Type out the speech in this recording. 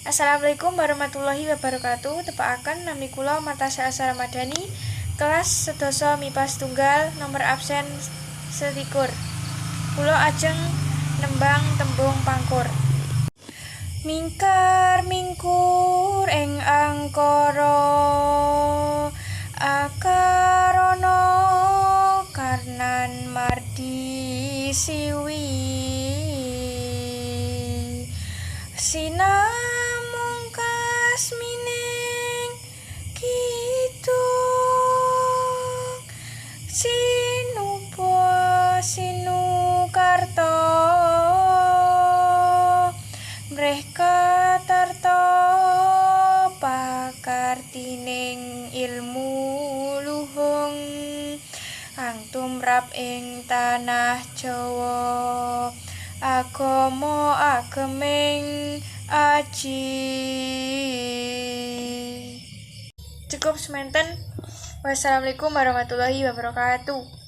Assalamualaikum warahmatullahi wabarakatuh. Tepakaken nami kula Martasya Elsa Ramadhani, kelas 11 MIPA setunggal, nomor absen 21. Kula ajeng nembang tembung pangkur. Mingkar mingkur ing angkara akarana karnan mardi siwi sinamung kasmining kidung sinuba sinukarta mrih katarta pakartining ilmu luhung kang tumrap ing tanah Jawa agama ageming aji. Cukup semanten. Wassalamualaikum warahmatullahi wabarakatuh.